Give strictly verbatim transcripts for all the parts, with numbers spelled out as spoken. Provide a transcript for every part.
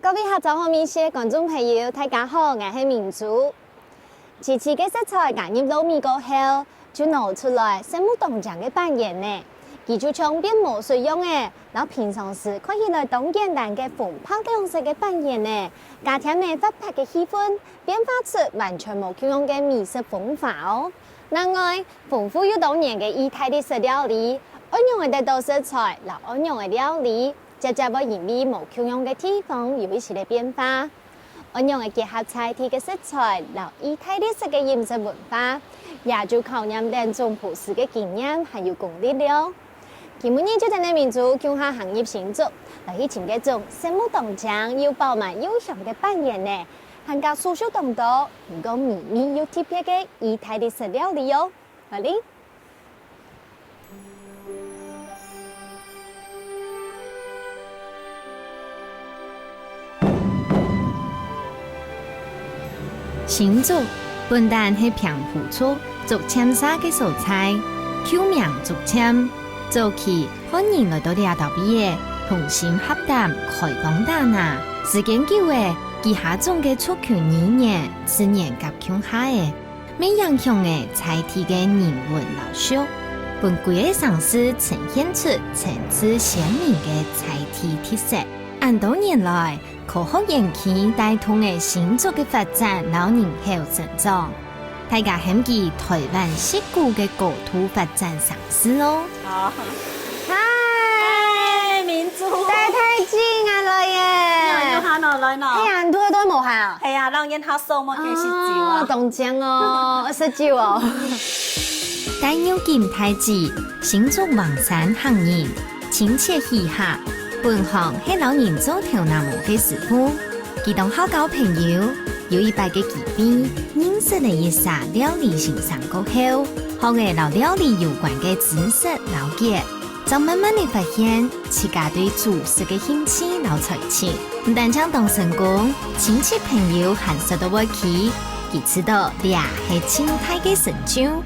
各位客庄好味緒个觀眾朋友，大家好，𠊎係明珠。齊齊个食材加入糯米過後，就拿出來，色目當靚个粄圓呢。佢就像變魔術樣仔，摎平常時看起來當簡單个紅白兩色个粄圓呢，加添了活潑个氣氛，變化出完全無共樣个美食風華哦。另外，豐富又多元个義大利式料理，愛仰仔得到食材，摎愛仰仔料理， 輒輒會因為無共樣个地方有一息个變化。愛仰仔結合在地个食材摎義大利式个飲食文化，也就考驗等總廚師个經驗還有功力了。今晡日就等等明珠共下行入新竹，來去尋該種色目當靚又飽滿又香个粄圓呢，還加手續當多，毋過美味又特別个義大利式料理哦。 好哩。新竹本旦係平埔族竹塹社个所在，舊名竹塹。早期漢人來到這兜位仔，同心合膽，開荒打獵，時間久仔，幾下種个族群語言自然合共下仔。 乜影響了在地个人文摎俗，分歸個城市呈現出層次鮮明个在地特色。恁多年來，科學園區帶動了新竹个發展摎人口增長，大家喊佢臺灣矽谷个高度發展城市哦。 好。嗨，明珠。大大姊，𠊎來耶。你好，你好，來喏。哎呀，你都都無閒啊？係啊，老人客少嘛，可以食酒啊。哦，當靚哦，食酒哦。帶牛金大姊，新竹橫山客人，親切喜客，本行係摎人做頭那毛个師傅。 佢當好交朋友，有一擺个機會，認識了一儕料理先生過後，學了摎料理有關个知識摎技，正慢慢仔發現自家對煮食个興趣摎才情。毋單淨當成功，親戚朋友還說到會去，佢知道這係盡大个成就。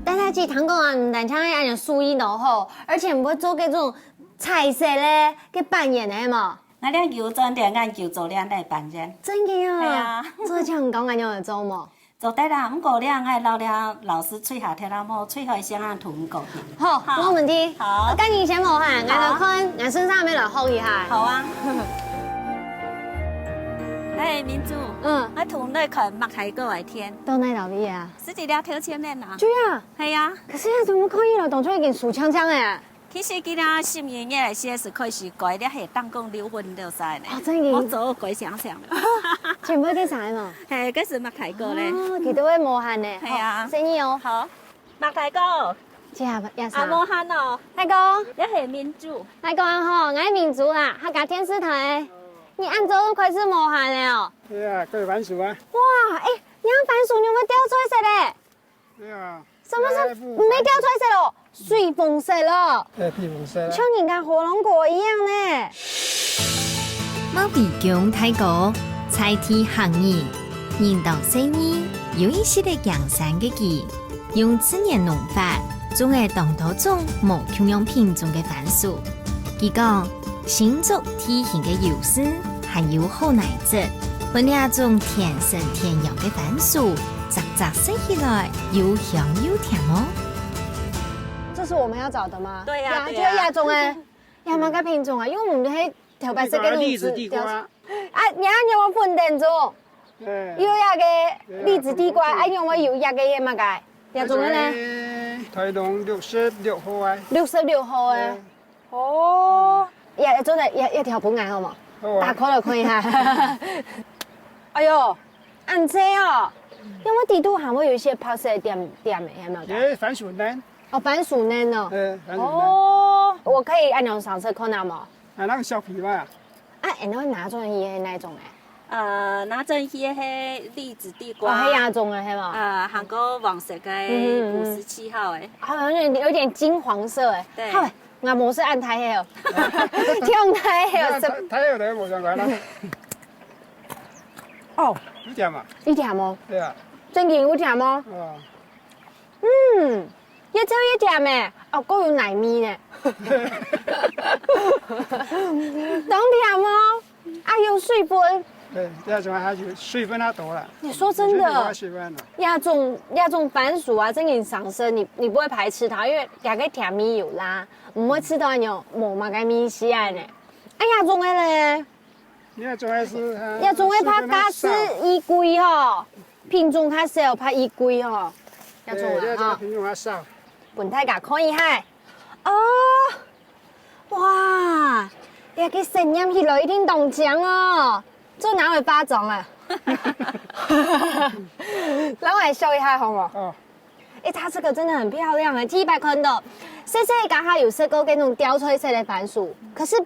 大大姊，聽講啊，毋單淨係恁樣手藝當好，而且你會做該種彩色个，个粄圓个，係無？ 𠊎這有專點研究做這个粄圓。真个哦？係啊。做得請講恁樣來做無？做得啦，毋過這𠊎摎這老師吹下忒啦，無吹好先啊同你講。好，好。無問題。好。該你先無閒，𠊎來看，𠊎順續也來學一下。好啊。哎，明珠，嗯。𠊎同你來看麥秮粿个田。到哪位啊？十幾條頭前面啊。對啊。係啊。可是𠊎怎麼看起來當初已經熟嗆嗆个啊？ 其實佢這十二月个時節係開始改，這係當講流粉流晒呢。哦，真个？𠊎早改想想了。全部改晒嘛？係，該係麥秮粿咧。哦，佢都會無閒呢。係啊。好，生意哦。好，麥秮粿。這下，這下。啊，無閒哦。大哥。這係明珠。大哥吼，𠊎係明珠啦，客家電視台。你恁早就開始無閒了哦？係啊，過番薯啊。哇，哎，你恁番薯你有無掉出來食咧？ 對啊。什麼是沒掉出來食哦？水紅色哦。對，皮紅色啊。像人家火龍果一樣呢。莫非講大哥，在地客人，人當細義，有一息个驚山个佢，用自然農法，種了當多種無共樣品種个番薯。佢講， 新竹地形个優勢，還有好泥質，分這種天生天養个番薯，隻隻食起來又香又甜哦。這是我們要找的嗎？對呀，呀，對呀。就這種欸，這麼个品種啊，因為我們係頭擺食个栗子，栗子地瓜。啊，你還有分等種？ 哎。有這个栗子地瓜，哎，有無有這个麼个？這種个呢？這个臺東六十六號啊。六十六號欸。哎。哦，也做得也也挑分𠊎好無？好啊。打開來看一下。哎喲，恁細哦，因為底肚還會有一些白色點點的，有沒有？這番薯奶。哦，番薯奶哦。哎，番薯奶。哦，我可以恁樣嘗試看啊無？啊，那個削皮嘛。 啊，恁樣拿轉去係哪種欸？呃，拿轉去係栗子地瓜。哦，係這種个係無？呃，還過黃色个，嗯，嗯，嗯。五十七號欸。好像有點有點金黃色欸。對。好欸，𠊎無食恁大个哦。忒大个哦，那它它有的無相關啦。哦，有甜嘛？有甜哦。對啊。真个有甜哦。哦。 嗯，越噍越甜欸，哦，還有泥味呢。當甜哦，啊，有水分。對，這種還有水分較多啦。你說真的，水分較多。這種這種番薯啊，真正上身，你你不會排斥它，因為這个甜味有啦，毋會試著恁樣無麼个味緒呢。哎呀，種个咧，你看種个是，這種个怕假使衣櫃吼，品種較少，怕衣櫃吼，這種對，這種个哈，品種較少。分大家看一下。哦，哇，這个實驗起來一定當靚哦，做拿來化妝啊。讓我來秀一下好無？哦，哎，它這個真的很漂亮哎，第一擺看到，細細剛剛有食過那種貂翠色的番薯，可是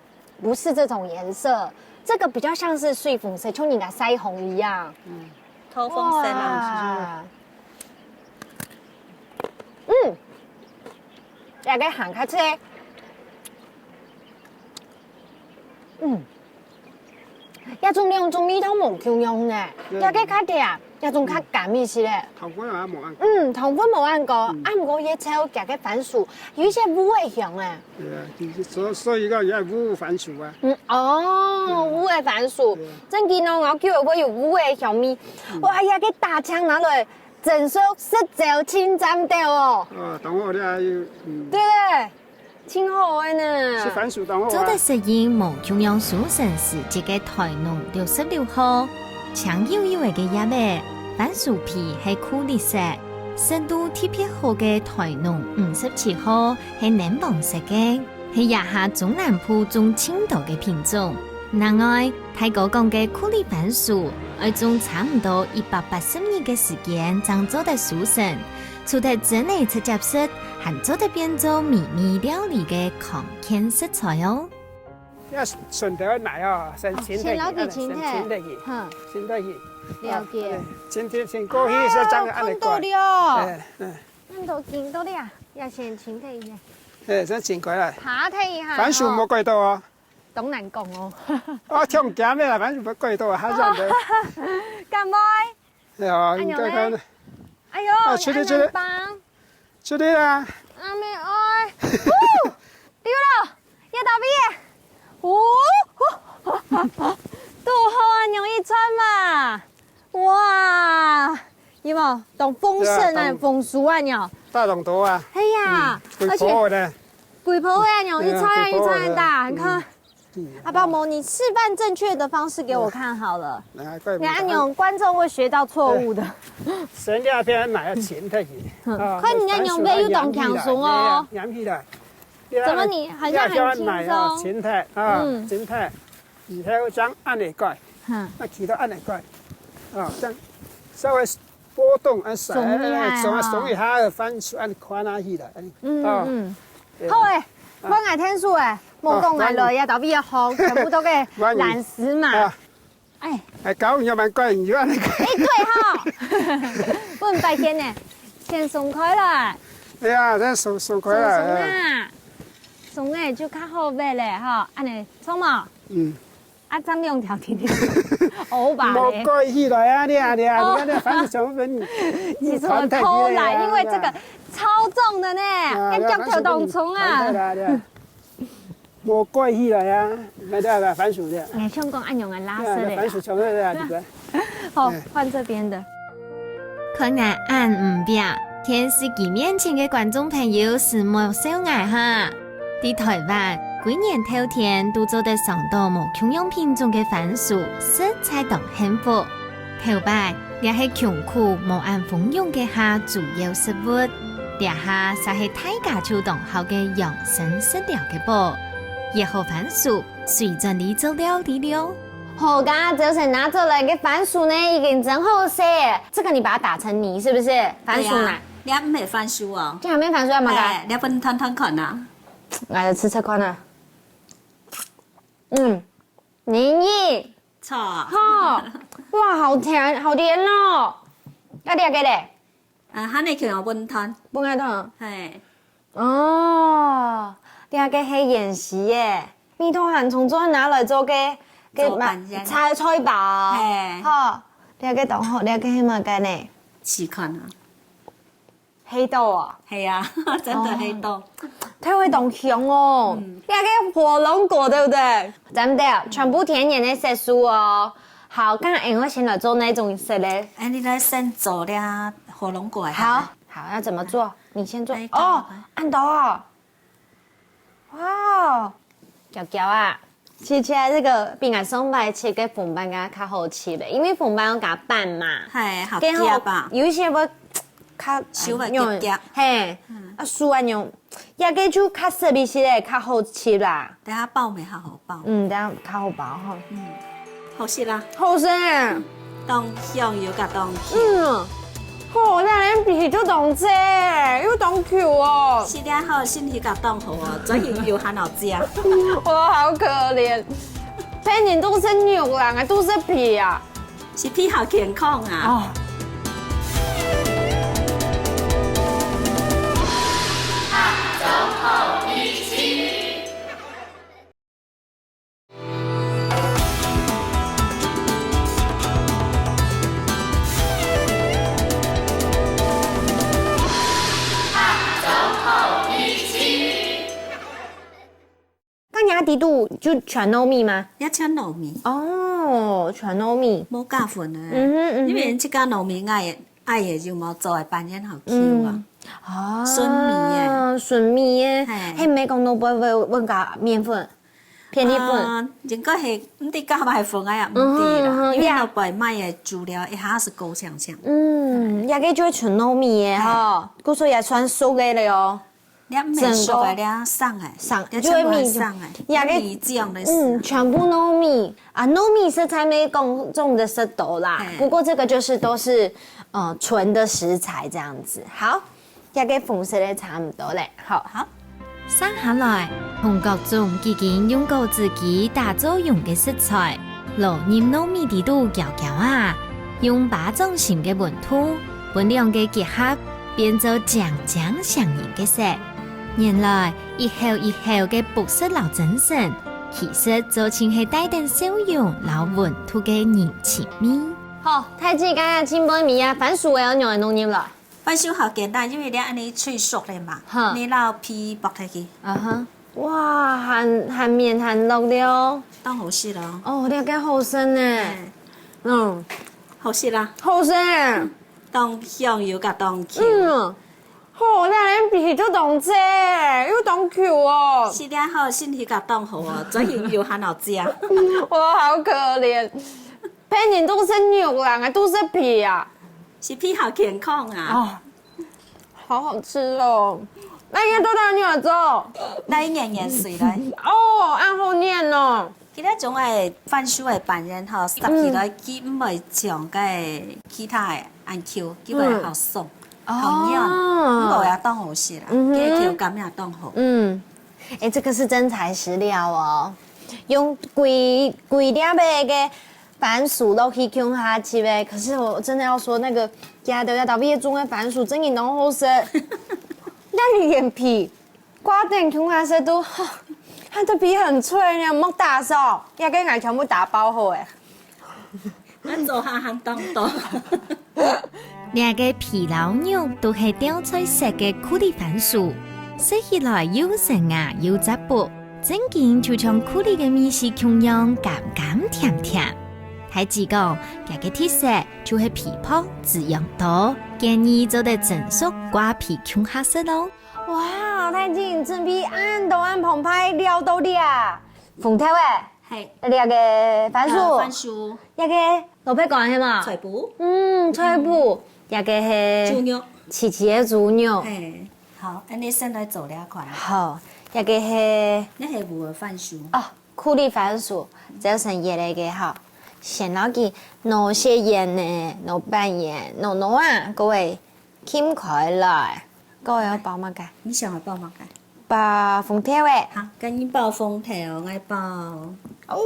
不是這種顏色，這個比較像是水紅色，像人家曬紅一樣。透風性啊。哇，嗯，這个還較脆。嗯，這種兩種味道無共樣呢，嗯這个較甜，這種較甘一些咧。糖分好像無恁。嗯，糖分無恁高，啊毋過這炒這个番薯有一些烏个香哎。對啊，就是所所以講也烏番薯啊。嗯，哦，烏个番薯對啊，正經哦，我叫佢有烏个香味。哇，這个大槍拿來，真係食朝清淡掉哦。哦，當好了又，嗯，對，真好个呢。食番薯當好啊。做得適應無共樣收成時節个台農六十六號，青幼幼个葉仔，番薯皮係苦綠色，深度特別好个台農五十七號係奶黃色个，係這下中南部種盡多个品種。另外，大哥講个苦綠番薯，愛種差毋多一百八十日个時間正做得收成，除忒蒸个直接食，還做得變做美味料理个康健食材哦。要順頭來哦，先清退去，先落去清退先清退去，哼，清退去。了解。清退先過去，是這樣按呢過來。看到了，哎，哎，看到緊到了，要先清退一下。哎，先清過來。爬退一下。番薯無過到哦。當難講哦。哦，挺鹹的啦，番薯無過到，還軟的。敢會？哎呀，哎呦你看看嘞，哎呦，啊，出去，出去。幫。出去啦。阿妹哎，哦，對了，葉大衛，哦，拄好恁樣一串嘛，哇，有無？當豐盛啊，對啊當豐收啊，喏。大龍頭啊。哎呀，嗯，而且規波的呢。規波的，喏，一串一串的，對啊，你看。嗯阿爸，你示範正確的方式給我看好了。來，怪不得。你看，那種觀眾會學到錯誤的。生料片哪要清退去？啊看你那樣尾又當輕鬆哦。黏起來。怎麼你好像很輕鬆？清退啊，嗯清退，以後將按呢蓋，哼，那起到按呢蓋，啊，這樣稍微波動，啊，鬆一下哈鬆鬆一下，翻出按寬啊起來，嗯啊嗯，對好誒，我愛天數誒，無講來了，也倒比較好，全部都給懶尸嘛啊。哎，哎，搞你要蠻怪，你就按呢蓋。哎，對哈，不能白天呢，先鬆開來，哎呀，這鬆鬆開鬆鬆了。啊，鬆誒就較好買咧哈，按呢，錯無？嗯，啊，張兩條天天，歐巴莫咧，蓋起來啊，你啊你啊，哦你看那番薯全部分你其實我偷懶，因為這個超重的呢，啊要腳頭當重啊。莫蓋起來啊，沒得了，番薯的。哎，像講按樣个拉對啊，色的啦番薯。全部在這裡。好哎，換這邊的。看𠊎恁毋白，電視機面前个觀眾朋友係莫笑𠊎哈。在台灣，歸年透天都做得嚐到無共樣品種个番薯，實在當幸福。頭擺，這係窮苦無恁豐裕个下主要食物，這下煞係大家就當好个養生食療个寶。醃好番薯，隨轉來做料理了。好个，朝晨拿出來个番薯呢，已經蒸好勢。這個你把它打成泥，是不是？番薯泥。對啊，這毋係番薯哦。這還沒番薯啊，嘛哎，个。這分你探探看啊。來，試試看啊。嗯，黏黏，錯。哈，哇，好甜，好甜哦。啊，這個咧，啊，還係叫我分你探。不愛動。嘿，哦，這個係芫荽耶，味道還從做拿來做个个做粄圓菜菜包。嘿哈，這個當好，這個係麼个呢？試看啊。黑豆哦，係啊，真的黑豆。哦，它會當香哦。嗯。那個火龍果對不對？真的，全部天然的色素哦。好，剛剛我先來做哪種色嘞？哎，你來先做了火龍果。好，好，要怎麼做？你先做。哎，哦，恁多哦。 哇，嬌嬌啊，吃起來這個比𠊎上擺切个紅粄啊較好吃咧，因為紅粄愛加粄嘛，係，較夾啊。有一些會較，手會夾夾。係，啊，手恁樣，這個就較實一些咧，較好吃啦。等下包乜較好包。嗯，等下較好包吼。嗯，好食啦。好食欸。 當香又較當甜。嗯，好，這連皮就當脆，又當Q哦。食了好，身體較當好哦，嘴型又還好食。我好可憐，別人都食肉啦，𠊎都食皮啊。食皮好健康啊。哦。該你底肚就全糯米嗎？也全糯米。哦，全糯米。無加粉个。嗯哼，嗯哼。因為自家糯米愛个，愛个就無做个粄圓好Q啊。嗯。哦，純米个。純米个。係。係，毋係講落去會，會加麵粉？ 便利粉。呃，應該係，毋知加麼个粉啊，也毋知啦，嗯哼，嗯哼，因為落去買个飼料一下係高強強。嗯，這個就係純糯米个吼，故所也算熟个了哦。這毋係熟个，這生个，生，這全部係生个，這個米，米漿个事。嗯，全部糯米啊，糯米實在無講種得食到啦。係。不過這個就是都是，呃，純的食材這樣子。好。 這個紅色个差毋多咧，好。好。續下來，同各種已經用果汁機打做溶个食材，落入糯米底肚攪攪啊，用巴掌心个溫度，分兩個結合，變做靚靚相映个色。原來一口一口个白色摎真誠，其實就親係帶等笑容摎溫度个人情味。好，大姊，今日浸杯米啊，番薯愛仰般弄入來？ 番薯好簡單，因為你恁樣炊熟了嘛，哈。你摎皮剝忒去。啊哈。哇，還，還綿還落了。當好食咯。哦，這個好食呢。嗯。嗯。好食啦。好食呢。當香又較當Q。嗯。好，這連皮就當脆，又當Q哦。食了好，身體較當好哦，嘴型又還好食。我好可憐。 別人都食肉啦，𠊎都食皮啊。食皮好健康啊。哦，好好吃哦。該你到底仰般做？該年年水來。哦，恁好念哦。其實種个番薯个粄圓吼，食起來佢毋會像該其他个恁Q，佢會好鬆，好軟，哦。毋過也當好食啦，嗯哼。佢口感也當好。嗯，欸，這個是真材實料哦，用規，規粒个 番薯落去共下煠个。可是我真的要說，那個加的要到畢業中的番薯真的當好食，那你連皮掛等共下食都，哈，它的皮很脆呢，莫打掃，要跟俺全部打包好欸。恁做下還當多。這個皮摎肉都係吊菜色个苦力番薯，食起來又生牙又扎卜， 正經就像苦力个味緒共樣，甘甘甜甜。大姊講，佢个特色就係皮薄、滋養多，建議做得蒸熟掛皮共下食咯。哇，大姊準備恁多恁澎湃料到這啊！紅豆仔，係。這個番薯，呃，番薯。這個蘿蔔乾係無？菜脯。嗯，菜脯。這個係豬肉。脆脆个豬肉。係。 好，恁樣先來做這款。好，這個係，這係烏个番薯。哦，苦力番薯，就係這個吼。先摎佢挼細圓仔，挼半圓，挼挼啊，各位，撿開來。各位愛包麼个？你想愛包麼个？包紅豆仔。好，該你包紅豆，𠊎包。哦，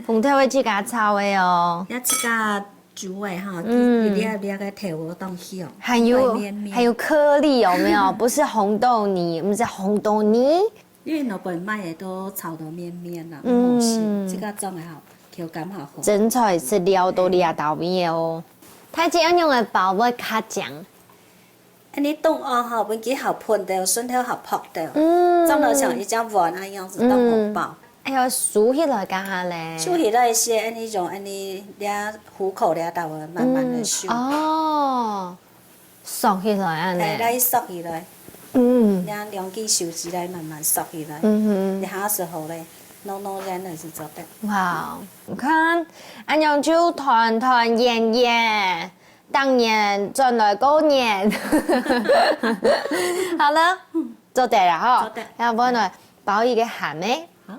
紅豆仔自家炒个哦。也自家 煮个哈，嗯。一粒粒个豆仔當香，還有，外面面。還有顆粒有沒有？不是紅豆泥，毋係紅豆泥。因為外背賣个都炒到綿綿啦，嗯。毋好食，自家種个吼，口感較好。真材實料到這到位哦。大姊仰般來包會較靚？恁呢凍哦吼，分佢好膨到，順頭好膨到，嗯，裝到像一隻碗那樣子都好飽。哎喲，收起來幹哈咧？收起來係恁呢用恁呢這虎口這兜慢慢的收。嗯，哦，縮起來恁呢。哎，來縮起來。嗯。這兩支手指來慢慢縮起來。嗯哼。這下時候咧，弄弄然還係做得。哇，你看，恁樣就團團圓圓。 逐年轉來過年。好了，做得了吼。做得。要不然呢，包一個餡呢？好。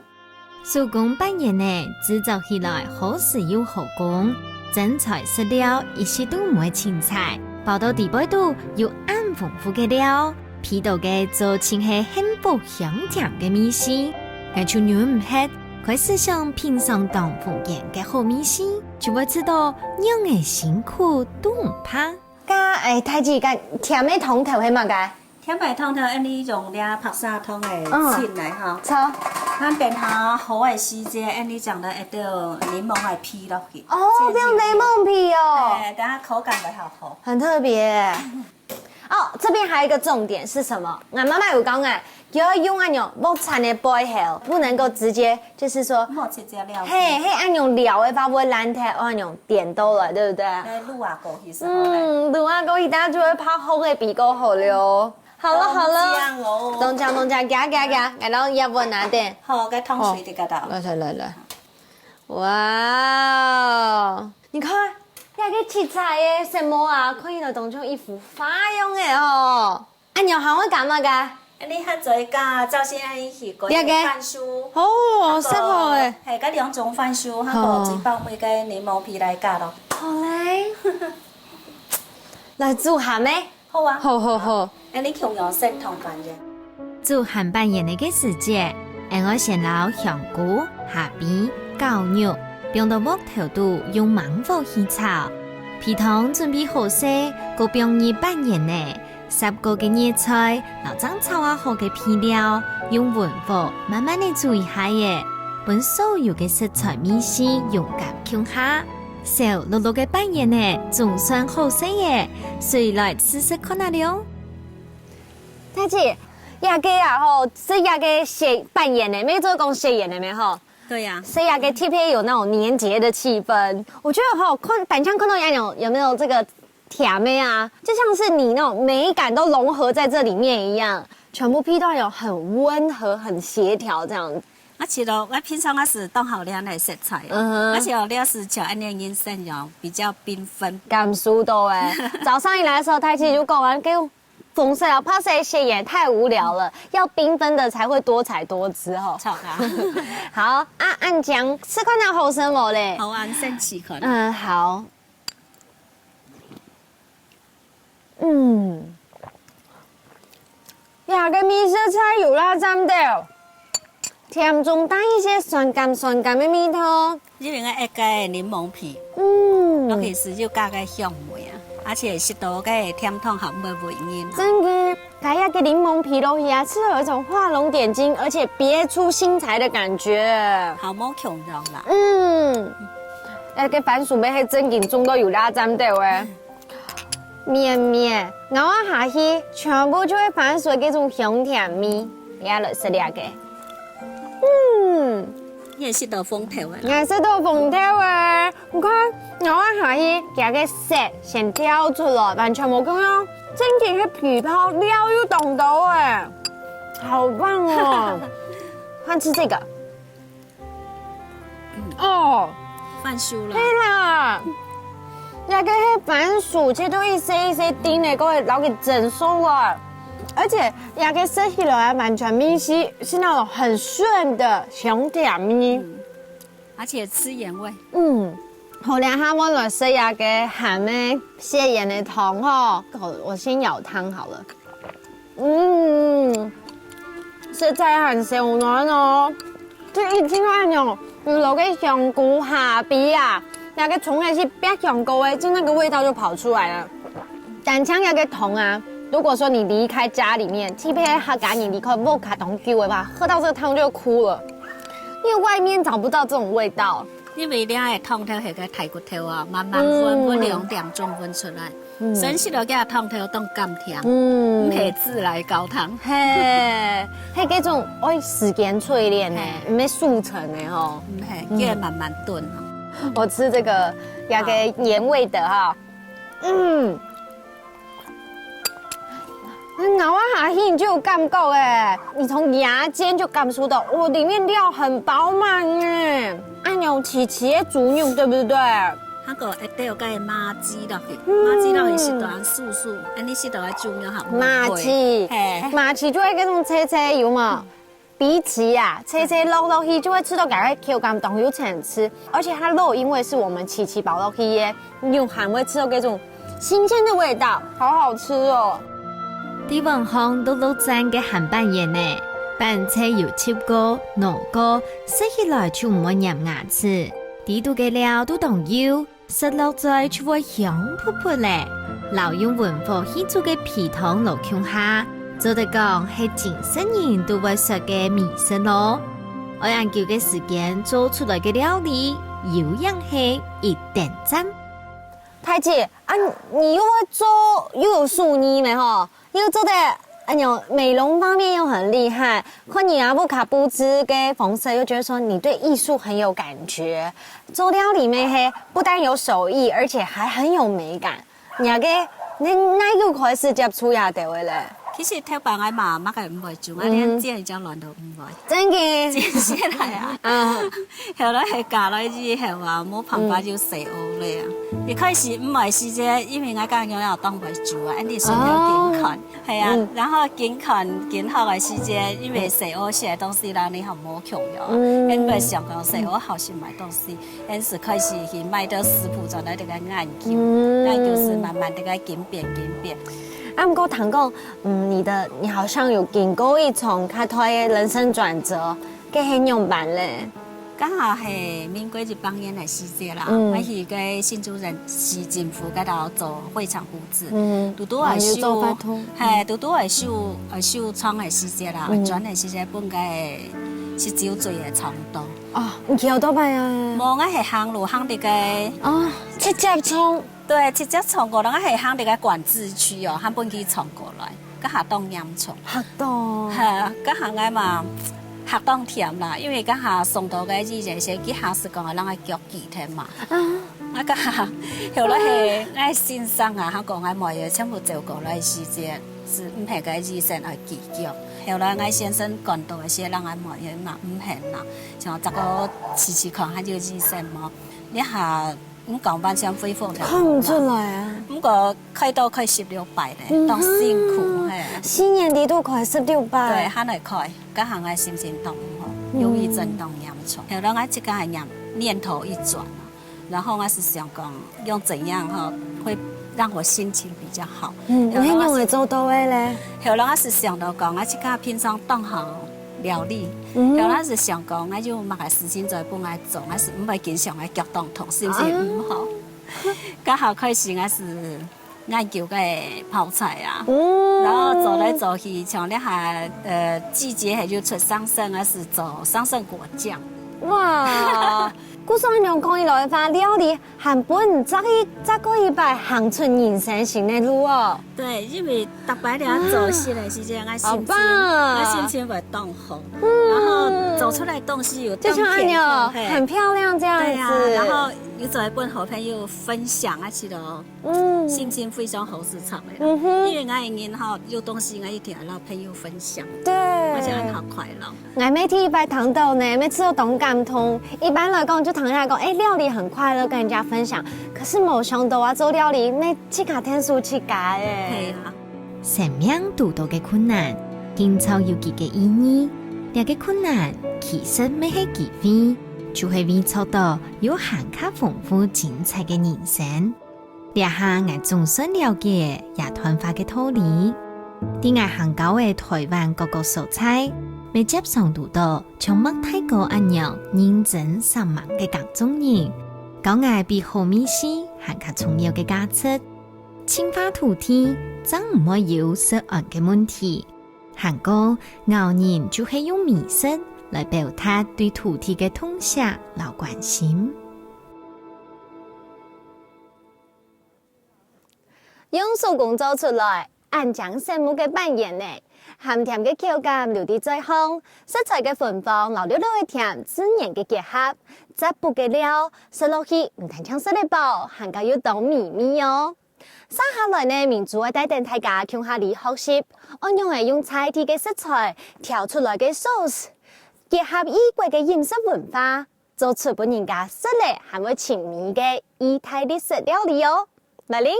手工粄圓呢，製作起來好食又好供，真材實料一息都毋會清彩，包到底背肚有恁豐富个料，鼻到个就盡係幸福香甜个味緒。𠊎就忍毋核，開始想品嚐當豐富个好味緒，就會知道仰仔辛苦都毋怕。 該，哎，大姊，該甜个湯頭係麼个？甜个湯頭，恁呢用這白砂糖个浸來吼。嗯。著。等下好个時節，恁呢將來一兜檸檬个皮落去。哦，變檸檬皮哦。哎，等下口感會好好。很特別。哦，這邊還有一個重點是什麼？俺媽媽有講哎，就要用那種木炭的背後，不能夠直接，就是說，莫直接燎皮。嘿，嘿，那種燎的話會爛忒，哦，那種點到了，對不對？哎，滷啊過去時候咧。嗯，滷啊過去，大家就會怕風的比較好了。好了，好了。當講哦。當講，當講，行，行，行，來，然後要不拿點。好，該湯水這個到。來，來，來，來。哇哦，你看，那個七彩的色毛啊，看起來當像一幅畫樣的哦。 恁樣還會加麼个？恁呢還做一個，照先恁呢去過這個。番薯。哦，還過，色好欸。嘿，該兩種番薯，還過哦。最包尾个檸檬皮來加咯。好嘞。來煮鹹个。好啊。好，好，好。恁呢共樣先同粄圓。煮鹹粄圓个時節，𠊎愛先摎香菇、蝦皮、絞肉，放到鑊頭肚用猛火去炒。皮湯準備好勢，過放入粄圓呢。 煠過个葉菜，摎正炒啊好个配料，用文火慢慢仔煮一下仔，分所有个食材味緒融合共下。燒漉漉个粄圓仔，總算好勢仔，隨來試食看啊了。大姊，這個啊吼，係這個雪粄圓仔，乜做講雪圓仔乜吼？對呀。係這個特別有那種年節的氣氛。我覺得吼，看，單淨看到這樣有，有沒有這個 甜味啊，就像是你那種美感都融合在這裡面一樣，全部配到有很溫和、很協調這樣。啊，其實我平常也是當好這樣个食材哦，嗯哼。而且我這是像恁樣人生哦，比較繽紛。感受到欸，早上一來的時候，大姊就講啊，給我紅色啊，怕誰寫也太無聊了，要繽紛的才會多彩多姿哦。好啊。好啊，恁樣，試看下好食無咧？好啊，你先試看。嗯，好。 嗯，這個味緒菜有罅讚到，甜中帶一些酸甘酸甘个味道。這邊个一個檸檬皮，嗯。尤其係又加個香味啊，而且食到个甜湯還毋會違人啊。真个，加一個檸檬皮落去啊，吃了有一種畫龍點睛，而且別出心裁的感覺。好無共樣啦。嗯，那個番薯味係真正中到有罅讚到欸。 綿綿，咬啊下去，全部就係番薯个該種香甜味。也來食這個。嗯，你也食到紅豆个啦。也食到紅豆个，你看，咬啊下去，佢个色先跳出來，完全無共樣。正經係皮包料又當多欸，好棒哦！換吃這個。 哦，番薯啦。係啦，這個係番薯，切到一細一細丁个，過後摎佢蒸熟啊。而且這個食起來啊，完全毋係，係那種很順的香甜味。嗯，而且吃原味。嗯，好，這下我來食這個鹹个雪圓个湯吼。我，我先舀湯好了。 嗯，實在很燒暖哦。第一次看到有落个香菇、蝦皮啊，那個蔥也係煸香菇个，就那個味道就跑出來了。單淨那個湯啊，如果說你離開家裡面，特別客家人離開屋下當久个話，喝到這個湯就哭了，因為外面找不到這種味道。因為這個湯頭係个大骨頭啊，慢慢搵，嗯。搵兩點鐘搵出來。嗯。所以食落去个湯頭當甘甜，嗯。毋係自來高湯。嘿，係該種愛時間淬煉个，嘿。毋係速成个吼。毋係，嗯。愛慢慢燉哦。我吃這個，那個鹽味的哈。嗯。咬啊下去你就有感覺欸，你從牙尖就感受到，哇，裡面料很飽滿欸。恁樣齊齊个豬肉，對不對？ 還過會倒該麻糍落去，嗯。麻糍落去食到酥酥，恁呢食到个豬肉還有味。麻糍，嘿。麻糍就係該種脆脆有無？荸薺啊，脆脆落落去就會吃到該個口感當有層次，而且它肉因為是我們齊齊包落去个，你還會吃到該種新鮮的味道，好好吃哦。在晚上六六讚个鹹粄圓呢，粄脆有汁過、濃過，食起來就毋會黏牙齒。裡肚个料都當幼， 食落嘴就會香噴噴咧，摎用文火去煮个肥湯摎共下，做得講係盡食人都會說个美食咯。愛恁久个時間做出來个料理，有影係一等讚。大姊，啊，你又會做，又有手藝咩吼？ 又做得，哎喲，美容方面又很厲害，看你阿布卡布置个方式，又覺得說你對藝術很有感覺。做料理咩係，不但有手藝，而且還很有美感。你个，你哪有開始接觸這兜个咧？其實頭擺𠊎嘛，麼个毋會煮，𠊎連嗯。煎一隻卵都毋會。真个？煎起來啊。啊。後來係嫁來以後啊，無辦法就細學了啊。嗯。一開始毋會時節，因為𠊎家娘也當會煮啊，恁呢順便緊看。哦。 係啊，嗯。然後緊看緊學个時節，因為細學食个東西啦，你還無共樣，嗯。因為想講細學學習買東西，因此開始去買兜食譜轉來這個研究，嗯。研究係慢慢這個緊變緊變。啊，毋過聽講，嗯，你的，你好像有經過一種較大个人生轉折，該係仰般咧？ 剛好係民國一百年个時節啦，嗯。𠊎去該新竹人市政府該度做會場布置。嗯。堵堵愛修，哦，有做法通。嘿，堵堵愛修，呃，修窗个時節啦，嗯。愛轉个時節，分該十九歲个撞到。哦，你騎奧多拜啊？無，𠊎係行路，行到該哦，直接撞。對，直接撞過來，𠊎係行到該管制區哦，還分佢撞過來。 該下當嚴重。嚇到。哈，該下𠊎嘛，嚇當悿啦，因為該下送到該醫院時，佢還係講愛讓𠊎腳跍忒嘛。啊。啊，該下，後來係𠊎先生啊，佢講𠊎妹仔全部照顧來時節，係毋係該醫生愛跍腳。後來𠊎先生趕到个時，讓𠊎妹仔嘛毋肯啦，像這個試試看，還有醫生無？這下 毋講完全恢復了。看毋出來啊。毋過開刀開十六擺咧，嗯哼。當辛苦，嘿。四年裡肚開十六擺。對，還愛開，該下𠊎心情當毋好，嗯。憂鬱症當嚴重。後來𠊎自家个念，念頭一轉啊，然後𠊎係想講，用怎樣吼，會讓我心情比較好。嗯，然後𠊎係，你仰會做到个咧？後來𠊎係想到講，𠊎自家平常當好 料理。嗯。後來係想講，𠊎有麼个事情做分𠊎做，𠊎係毋會經常个腳當痛，心情毋好。啊。剛好開始𠊎係研究个泡菜啊，嗯。然後做來做去，像這下，呃，季節還有出桑葚，𠊎係做桑葚果醬。哇，故所恁樣講起來个話，料理 還分你再一，再過一擺行出人生新个路哦。對，因為逐擺這做事个時節，𠊎心情，好棒。𠊎心情會當好，嗯。然後做出來東西又當健康，就像恁樣，嘿。很漂亮這樣子。對啊，然後又做分好朋友分享啊，去咯，嗯。心情非常好，係著个啦。嗯哼。因為𠊎个人吼，有東西𠊎一定愛摎朋友分享，對。𠊎就恁好快樂。 𠊎乜第一擺聽到呢，乜試著當感動。一般來講，就聽人家講，欸，料理很快樂，跟人家分享。可是無想到啊，做料理乜自家𢯭手自家欸。係啊。生命堵著个困難，定著有佢个意義。這个困難其實乜係機會，就係為著到有還較豐富精彩个人生。 這下𠊎總算了解這段話个道理。在𠊎行到个臺灣各個所在，乜輒常堵著像麥大哥恁樣認真煞猛个耕種人，教𠊎比好味緒還較重要个價值。淨化土地，正毋會有食安个問題。還過，𠢕人就係用美食來表達對土地个痛惜摎關心。用手工做出來，恁靚醒目个粄圓呢，鹹甜个口感留在嘴項，食材个芬芳摎綠綠个甜自然个結合，節補个料，食落去毋單淨食得飽，還較有當美味哦。接下來呢，明珠愛帶等大家共下來學習，愛仰仔用在地个食材調出來个sauce，結合異國个飲食文化， 做出分人家食了還會尋味个義大利式料理哦。來哩！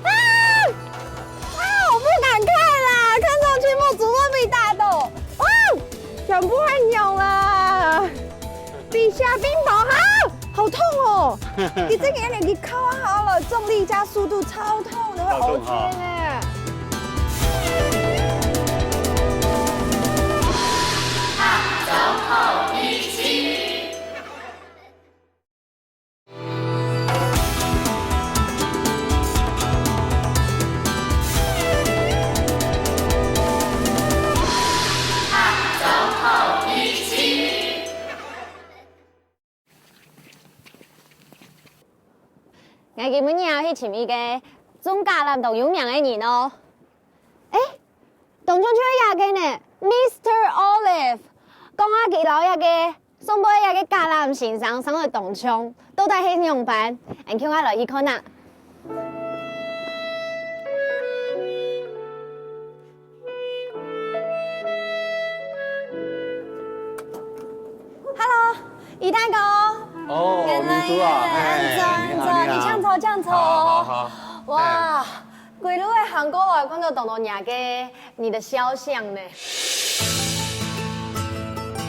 啊！啊！我不敢看啦，看上去目珠都被大到。哇！全部汗流啦！比下冰雹哈，好痛哦！你这个人你靠好了，重力加速度超痛的，会超痛哈。呕吐呢。𠊎今晡日愛去尋一個種橄欖當有名个人哦。欸，當像就係這個呢，Mister Olive。講啊佢摎這個上背這個橄欖先生生得當像，到底係仰般？𠊎等共下來去看啊。 Hello，余大哥。哦，明珠啊，嘿，恁早，恁早，你好，你好。你請坐，請坐。好，好，好。哇，嘿。歸路个行過來，看到當多若个你的肖像呢。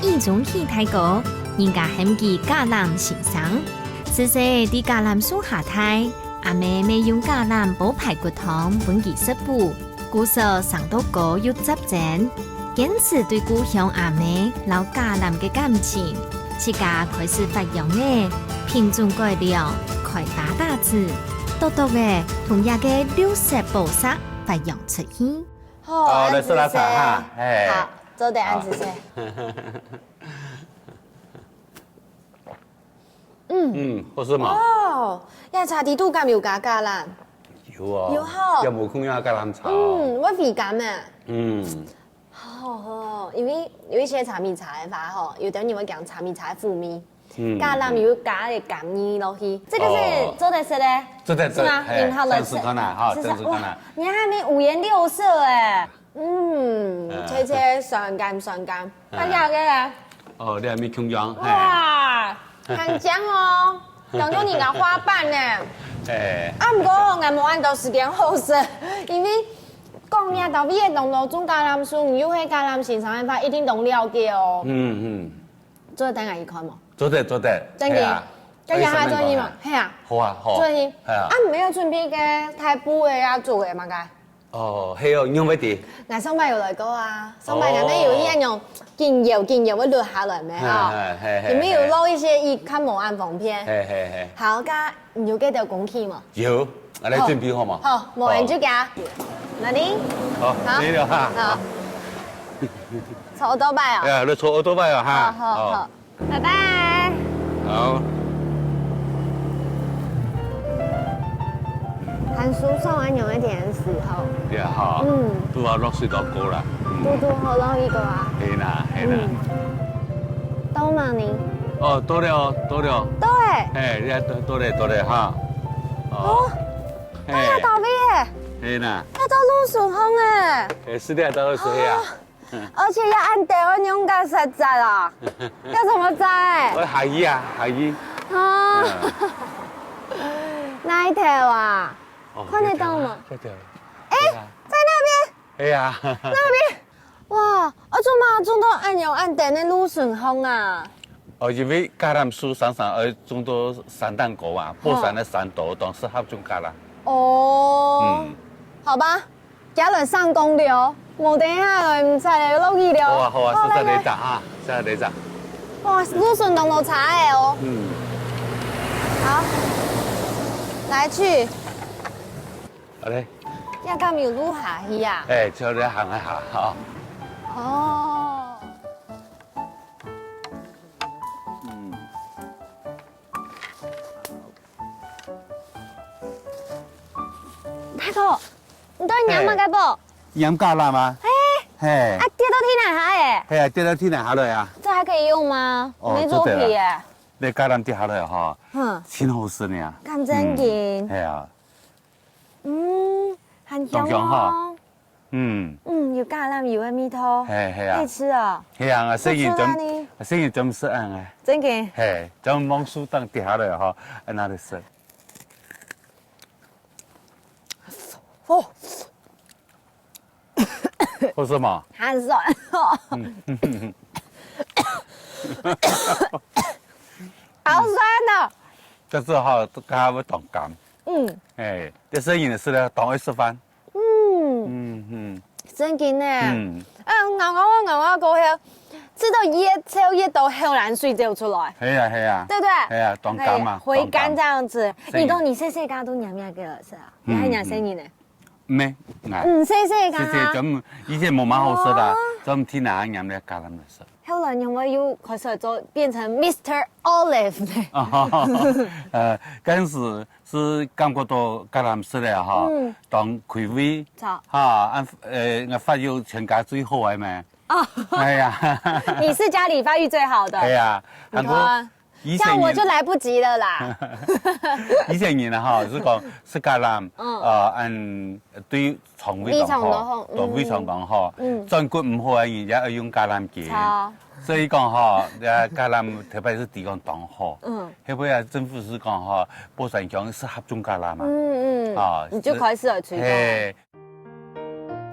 義中喜大哥，人家喊佢橄欖先生。自細在橄欖樹下大，阿姆乜用橄欖煲排骨湯分佢食補。 故所生到高又紮精，堅持對故鄉阿姆摎橄欖个感情，自家開始發秧仔，品種改良，開花打子，獨獨仔同這個綠色寶石發揚出去。好，哦，來食啦，恁仔細。茶哈，哎。好，做得恁仔細。好。 嗯。嗯，好食嘛？哦，這茶底肚敢有加橄欖？有哦。有吼。也無看過橄欖茶哦。嗯，會回甘呢。嗯。好好，因為有一些茶米茶个話吼，有的人會講茶米茶个苦味。嗯，橄欖有加个甘味落去，這個是哦。做得食个，做得食，是嗎？嘿，你好來試。試試看啊，哈，試試，試試看啊。哇，你看你五顏六色哎。 嗯，嗯。脆脆酸甘酸甘，嗯。大家个咧？哦，你還沒共樣，嘿。哇，很香哦，當做人家花瓣呢。嘿。啊，毋過𠊎無恁多時間好食，因為講你啊，到尾个當多種橄欖樹，你又係橄欖先生个話，一定當了解哦。嗯，嗯。做得等下去看無？做得，做得，真个。係啊。大家還做得嗎？係啊。好啊，好。做得。係啊。啊，你們有準備个大補个啊，做个麼个？ 哦，係哦，你仰會知？𠊎上擺有來過啊，上擺𠊎等有一樣緊搖緊搖會落下來咩哈？係，係，係，有沒有落一些一看無恁方便？係，係，係。好，該你有記得工具無？有，啊，來準備好無？好，無人就加。哪裡？好，好。可以了哈。好。坐奧多拜啊？哎呀，來坐奧多拜啊哈。好，好，好。 拜拜。好。還舒爽恁樣个天時吼。對啊哈。嗯。拄好落水到過啦。嗯。拄拄好落雨過啊。係啦，係啦。嗯。到嗎你？哦，到了，到了。到欸。哎，你看到，到了，到了哈。哦。哦，嘿。到了到位欸。係啦。要到路順風欸。哎，是的，到路順風啊。哦。 而且也恁多，仰个實在啊？要怎麼摘？我下雨啊，下雨。啊，嗯。哪一條啊？哦，看得到嗎？這條，這條。欸，對啊。在那邊。哎呀。那邊。哇，啊，做麼个種到恁樣恁多个路順風啊？哦，因為橄欖樹常常愛種到山頂高啊，爬山个山頭，當適合種橄欖。哦，嗯。好吧。 行來上公了，無等下來毋使來落雨了。好啊，好啊，好，食食這隻哈，食食這隻。哇，路順當多茶欸哦。嗯。好，來去。好嘞。要到沒有路下去啊？哎，就這行一下哈。哦。嗯。阿哥，你到底拈麼个寶？拈橄欖啊。嘿，嘿，啊，跌到地泥下欸。嘿啊，跌到地泥下來啊。這還可以用嗎？哦，沒做皮耶。做得啦。你橄欖跌下來吼，嗯，真好食呢。敢正經？嗯，嘿啊。嗯，很香哦。當香哈。嗯。嗯，有橄欖油的味道。嘿，嘿啊。可以吃哦。嘿啊，細人專，好吃啊你。細人專食恁个。正經。嘿，專望樹頂跌下來吼，恁樣來食。 哦，好食嗎？很酸哦。嗯。好酸哦。這時候，它會當甘。嗯。哎，這細人仔食了當愛食飯。嗯。嗯，嗯。正經呢。嗯。哎，咬咬咬咬過後，吃到越噍越多口涎水走出來。係啊，係啊。對不對？係啊，當甘嘛，可以回甘這樣子。當甘。你講你細細个都拈麼个了，是啊？ 你還拈細人呢？嗯，嗯。沒，哎。嗯，細細个啊。細細，專門，以前無麼好食啦，哦。專門天天拈來橄欖來食。後來你會又開始做，變成Mister Olive呢？哦，呃，當時係感覺到橄欖食了吼，嗯。當開胃，著。哈，恁，呃，發育全家最好个咩？哦。哎呀。你是家裡發育最好的。哎呀，你看。還過 以前人，這樣我就來不及了啦。以前人啊，吼，係講食橄欖，嗯。呃，恁對腸胃當好，胃腸當好，嗯。對胃腸當好，嗯。轉骨毋好个人也愛用橄欖根。著。所以講吼，呃，橄欖特別係抵抗當好。嗯。後尾啊，政府係講吼，保山鄉適合種橄欖嘛。嗯，嗯。啊，你就開始了推廣。嘿。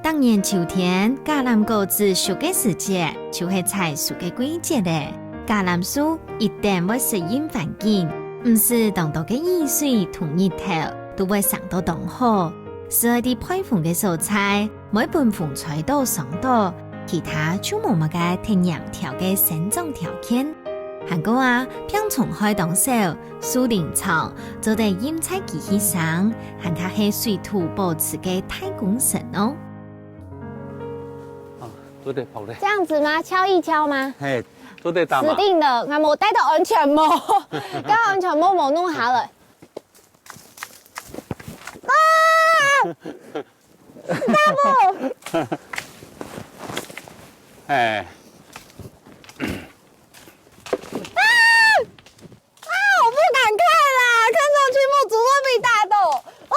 逐年秋天，橄欖果子熟个時節，就係採收个季節咧。橄欖樹一定會適應環境，毋使當多个雨水同日頭，都會生到當好。只愛在背風个所在，毋會分風吹到傷到，其他就無麼个忒黏條个生長條件。還過啊，病蟲害當少， 樹齡長，做得蔭在佢去生，還較係水土保持个大功臣哦。哦，做得拍咧。這樣子嗎？敲一敲嗎？嘿，做得打嘛。死定了，𠊎無戴到安全帽，剛安全帽無弄好了。啊！大步！哎。啊！ 啊，我不敢看啦，看上去目珠会被打到。啊！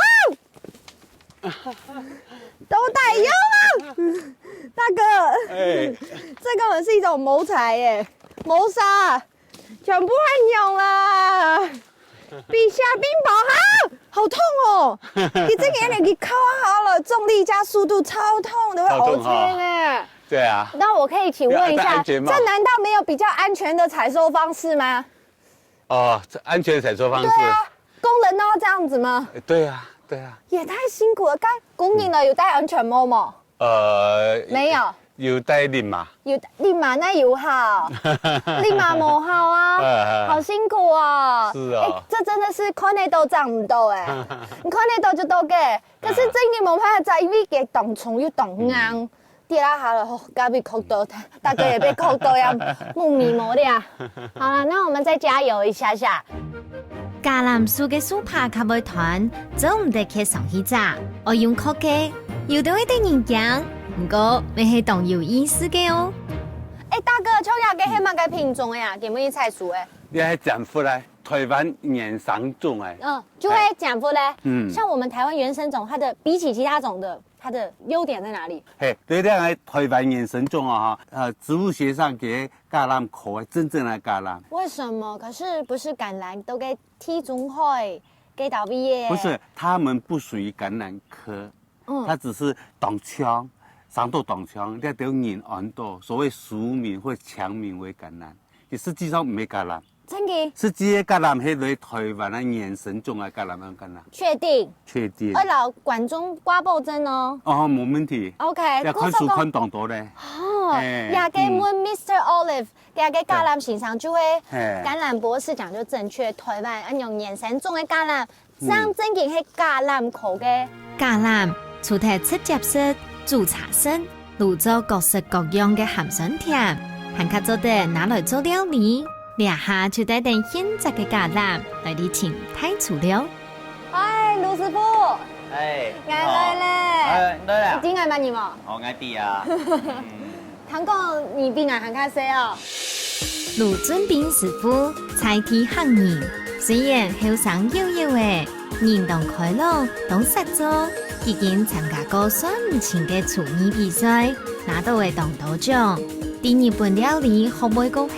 都打烊了，大哥，哎。这根本是一种谋财耶，谋杀，全部很勇啦，比虾冰雹好，好痛哦！你这个人你靠好了，重力加速度超痛的，会超痛哈。OK呢。对啊。那我可以请问一下，要安全帽。这难道没有比较安全的采收方式吗？ 哦，这安全采收方式。对啊，工人都要这样子吗？对啊，对啊。也太辛苦了，该工人呢，有戴安全帽吗？呃，没有。有戴笠嘛？有笠嘛，那有好，笠嘛无好啊，嗯，嗯。好辛苦哦。是哦。哎，这真的是看得到长不到哎，你看得到就到个，可是真的没办法，因为佢当重又当硬。嗯。 跌下下了，吼，隔壁哭到，大家也被哭到要目迷目了。好了，那我们再加油一下下。橄榄树个樹杷較會斷，做毋得撅上去摘，愛用擱个。有兜會得人驚，毋過乜係當有意思个哦。哎，大哥，像這个係麼个品種个啊？今晡日採收个？這係剪福个，台灣原生種个。嗯，就係剪福个。嗯。像我們台灣原生種，它的比起其他種的， 它的优点在哪里？嘿，對，這个台灣原生種哦，哈，呃，植物學上个橄欖科，真正个橄欖。为什么？可是不是橄榄都个地中海个到位耶？不是，它们不属于橄榄科，嗯。它只是当强，生到当强，这兜人安到，所谓俗名或强名为橄榄，也实际上毋係橄榄。 真个？实际个橄榄係來台灣个原生种个橄榄，橄榄。确定？确定。愛摎观众挂保证哦。哦，無問題。OK，要看书看當多咧。哦，嘿，也个问Mister Olive，這个橄欖先生就會，嘿。橄欖博士講就正确，台灣愛用原生种个橄榄， 正正經係橄欖科个。橄欖除忒直接食、煮茶食，滷做各式各樣个鹹酸甜，還較做得拿來做料理。這下就帶等現摘个橄欖來去尋大廚了。哎，盧師傅，哎，𠊎來咧。哎，你來啊？你知𠊎麼人無？哦，𠊎知啊。嗯。聽講你比𠊎還較細哦。盧俊斌師傅，在地客人，雖然後生悠悠仔，人當開朗，當實在，既經參加過算毋盡个廚藝比賽，拿到个當多獎。在日本料理學會過後，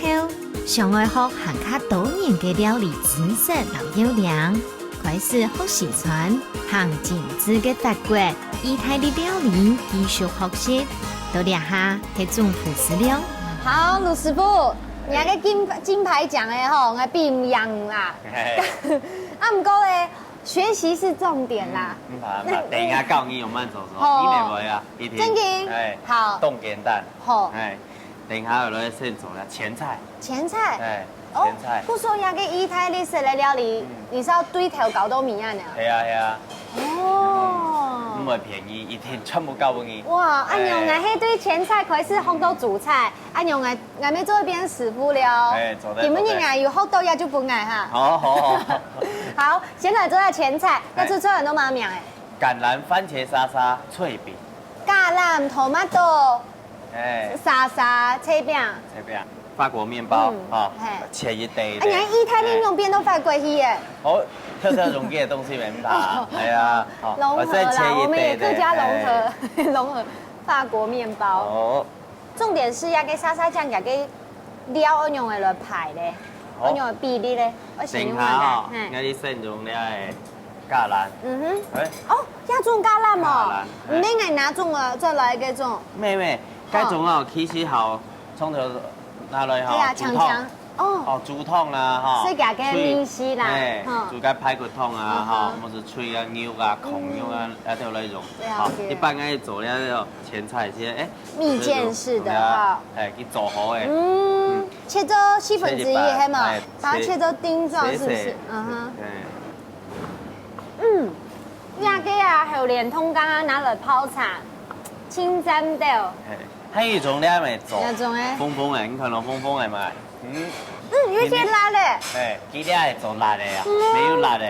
想愛學還較多元个料理知識摎要領。 開始學西餐，行精緻个法國、義大利料理，繼續學習。到這下，係總廚師了。好，盧師傅，你該个金，金牌獎个吼，𠊎比毋贏啦。嘿。啊，毋過咧，學習是重點啦。嗯，嗯，好，好，等一下教你怎麼做，好。你袂會啊，一定。正經？哎，好。當簡單。好。哎，等一下我來先做了前菜。前菜？哎。 哦，前菜。故所這个義大利式个料理，嗯。你係愛對頭搞到尾啊呢？係啊，係啊。哦。嗯，毋會便宜，一定全部交分你。哇，恁樣，哎。𠊎係對前菜開始學到主菜，恁樣，𠊎，𠊎乜做一遍師傅了。哎，做得，今晡日啊，做得。有學到也就分𠊎哈。好，好，好。好，先來做下前菜，哎。該做出來都蠻名哎。橄欖番茄沙沙脆餅。橄欖tomato。 哎。沙沙，切餅。切餅，法國麵包，嗯，哈，嘿。切一垤一垤。哎，你看義大利麵變到法國去耶。哎。哦，挑挑容易个東西免怕。哦。哎呀，好，融合啦，我再切一垤一垤，我們也客家融合，哎。融合法國麵包。哦。重點係這个沙沙醬，這个料愛仰仔來排咧？哦。愛仰仔比例咧？愛先用哪个？等一下哦，嘿。𠊎先用這个 橄欖。嗯哼。哎。哦，這種橄欖哦。橄欖，哎。毋免𠊎拿種了，再來一種。無，無，哦。該種哦，其實好，從頭拿來吼，哎呀，煮湯。強強。哦。哦，煮湯啊，吼。所以加个脆，味緒啦，哎，吼。煮个排骨湯啊，嗯哼。吼，或是脆啊，肉啊，炕肉啊，嗯。那都有那種。了解。好，一般愛做了那種前菜，先，哎，蜜餞式的哈。哎，給做好哎。嗯，嗯。切做四分之一，切一半，係嗎？哎，把它切做丁狀，是不是？切，切。嗯哼。哎。 嗯，這个啊，榴槤湯剛剛拿來泡茶，清蒸的。嘿，還有一種你還沒做，哪種欸？紅紅的，你看到紅紅的嘛？嗯。嗯，有些辣的。哎，佢這係做辣的啊，嗯。沒有辣的。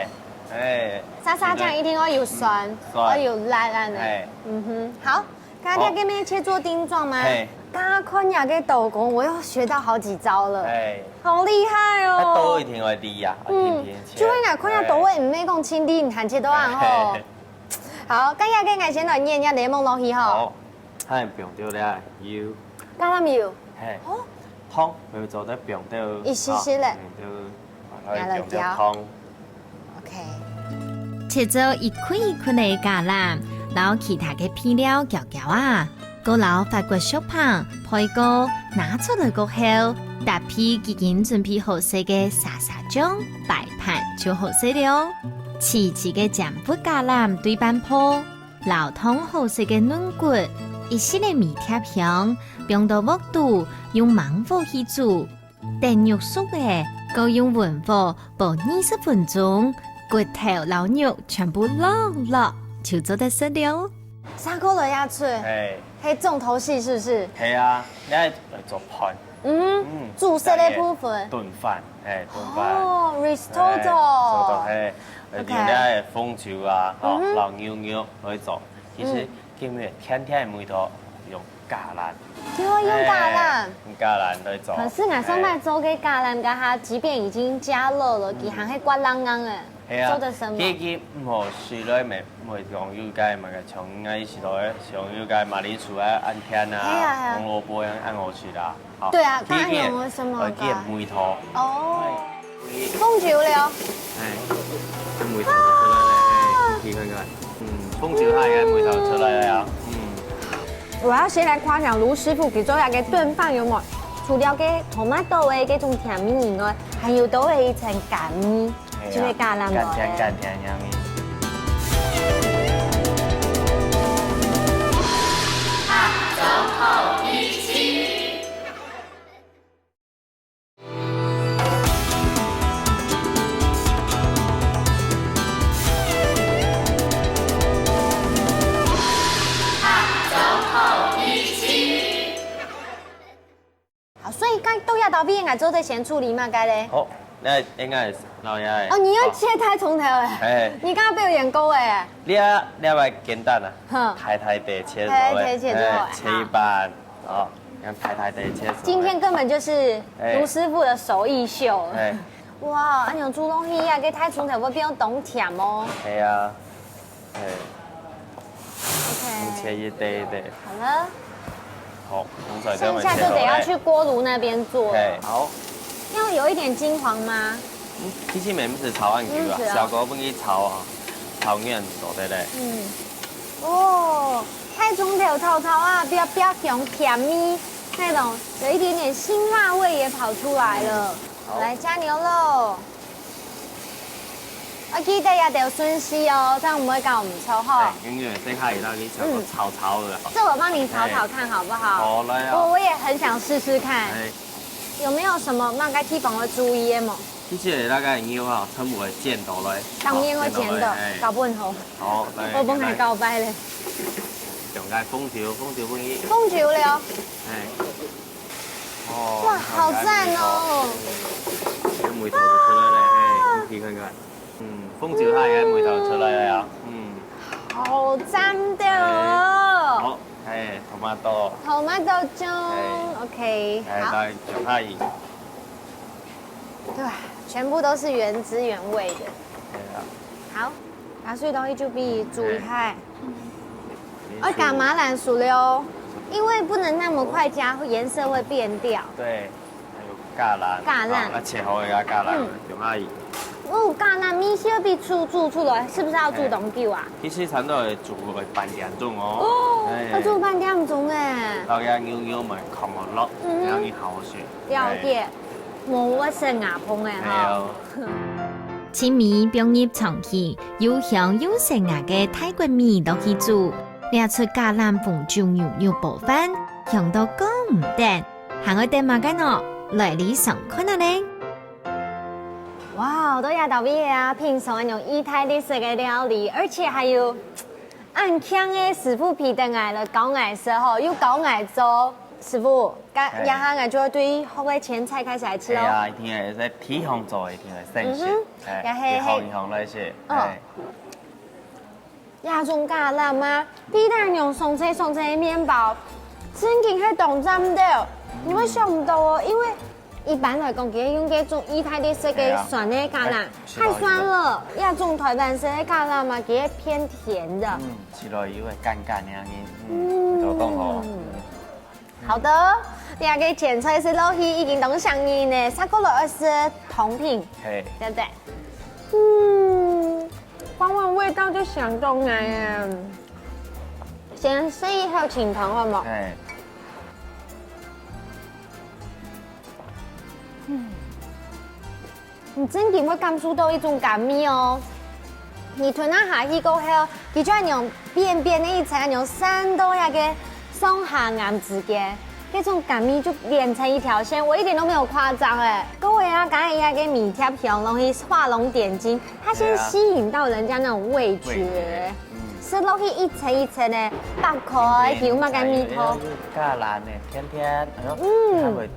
哎。沙沙醬一定要有酸，嗯，酸。要有辣辣的。哎。嗯哼，好。 剛剛那个面切做丁狀嗎？嘿。剛剛看你那个刀工，我又學到好幾招了。哎。好厲害哦！那刀一定要利啊，嗯，天天切。就會拿看到刀位，哎。毋係講輕利，你還切到啊吼。嘿。好，該這个𠊎先來捏一下檸檬落去吼。好，還放掉了油。橄欖油。嘿。哦。湯，有做得放掉。一息息咧。好，放掉。 來，來，來，放點湯。OK。切做一塊一塊个橄欖，摎其他个配料攪攪啊，過摎法國熟飯配過，拿出來過後，搭配已經準備好勢个沙沙醬，擺盤就好勢了。齊齊个尖腹橄欖對半破，摎燙好勢个嫩骨，一息仔微甜香，放到鑊肚，用猛火去煮。 等肉熟咧，過用文火煸二十分鐘，骨頭摎肉全部落落，就做得食了。沙鍋來也出，嘿。係重頭戲是不是？係啊，你愛來做飯。嗯，嗯，主食的部分。燉飯，嘿，燉飯。哦，risotto。嘿，risotto，嘿，OK。用你个紅酒啊，吼，嗯哼。摎牛肉來做。其實嗯。今日甜甜的味道用 橄欖。就會用橄欖。哎，用橄欖來做。可是𠊎上擺做个橄欖，該下即便已經加熱了，嗯。佢還係滑冷冷欸，係啊，做得食無？佢，佢毋好食落，毋會，毋會講有該麼个，像𠊎食落个，像有該馬鈴薯啊，恁甜啊，係啊，係啊。紅蘿蔔啊，恁好食啦。好，對啊，佢，佢，橄欖有什麼呃，佢个味道。哦。 紅酒了。哎，這味道就出來了，哎，你看看，嗯，紅酒它也味道出來了呀，嗯。我要先來誇獎盧師傅，佢做那個燉飯有無？除了該tomato的這種甜味以外，還有多了一層甘味，哎呀，就係橄欖油的。甘甜甘甜的味。好，所以該到這道位，𠊎做得先處理麼个咧？好，那應該係老爺个。哦，你要切大蔥頭哎，哎。你剛剛被我眼勾哎。你啊，你要不要簡單啊？哼。大大地切好了，哎，切切就好了，哎，切一半，哦，用大大地切好了。今天根本就是哎。盧師傅的手藝秀。哎。哇，恁樣煮落去啊，該大蔥頭會變到當甜哦。係啊。 嘿，OK。切一垤一垤。好了。好，弄出來就會切好了。剩下就得要去鍋爐那邊做了。嘿，好。要有一點金黃嗎？嗯，其實毋使炒恁久啊，嗯，毋使啊。小火分佢炒啊，炒軟就得了。嗯。哦，大蔥頭炒炒啊，比較，比較香甜味，那種有一點點辛辣味也跑出來了。嗯，好。來加牛肉。 要記得愛調順序哦，這樣毋會搞毋著吼。哎，因為這下已經差不多炒炒了。嗯。這我幫你炒炒看好不好？哎，好，來啊。我，我也很想試試看。哎。有沒有什麼麼个地方愛注意个無？其實那個牛啊，全部會煎到來。當面會煎到，好，煎到來，哎。搞不好。好，來，我本來搞擺咧。用該紅酒，紅酒分佢。紅酒了。哎。 哦，哇，好讚哦！有味道就出來了，哎，你看看。嗯，紅酒它也有味道出來了呀。嗯。好讚的哦！哎，好，哎，tomato。Tomato醬，哎。OK，好。來，來，調下去。對，全部都是原汁原味的。對啊。好。 加水落去就分佢煮一下。哎。而且橄欖熟了哦，因為不能那麼快加，顏色會變掉。對，還有橄欖。橄欖。啊，切好个橄欖，嗯。用下去。哦，橄欖味緒愛分佢煮，煮出來，是不是要煮當久啊？哎。其實差不多愛煮个半點鐘哦。哦，哎。愛煮半點鐘哎。然後該牛肉嘛，炕落，嗯哼。然後你好好食。了解。哎。無會生牙縫哎哈。哎喲。 青米放入長期，又香又鮮牙个泰國米落去煮，這出橄欖紅酒牛肉煲飯，香到講毋得，還愛等麼个呢？來哩上看啊咧！哇，到這搭位啊，品嚐恁樣義大利式个料理，而且還有恁慶个師傅陪等𠊎來教𠊎食吼，又教𠊎做。師傅，該，哎。這下𠊎就愛對學个前菜開始來食咯。哎呀，一定愛在地方做，一定愛新鮮。嗯哼。哎，也係，一項一項來食。哦。哎。這種橄欖啊，配等恁樣上脆上脆个麵包，真經係當讚个。你會想毋到哦，因為一般來講，佢用該種義大利式个酸个橄欖，哎呀。哎，太酸了。這種台灣式个橄欖嘛，佢偏甜的。嗯，食落又會甘甘个，嗯，嗯。就當好。嗯。 好的，這個前菜食落去已經當上癮呢，煞過來愛食湯品，嘿。對不對？嗯，光光味道就想到𠊎啊。先試一口清湯好無？嘿。嗯。 你真經會感受到一種甘味哦。你吞啊下去過後，佢就恁樣扁扁个一層，恁樣散到該个上下頷之間，該種甘味就連成一條線，我一點都沒有誇張哎。各位啊，剛才該个米貼香，容易畫龍點睛，它先吸引到人家那種味覺，味覺，嗯。食落去一層一層个，剝開，甜甜，有麼个味道？還有那個橄欖呢，甜甜，哎喲，嗯。它會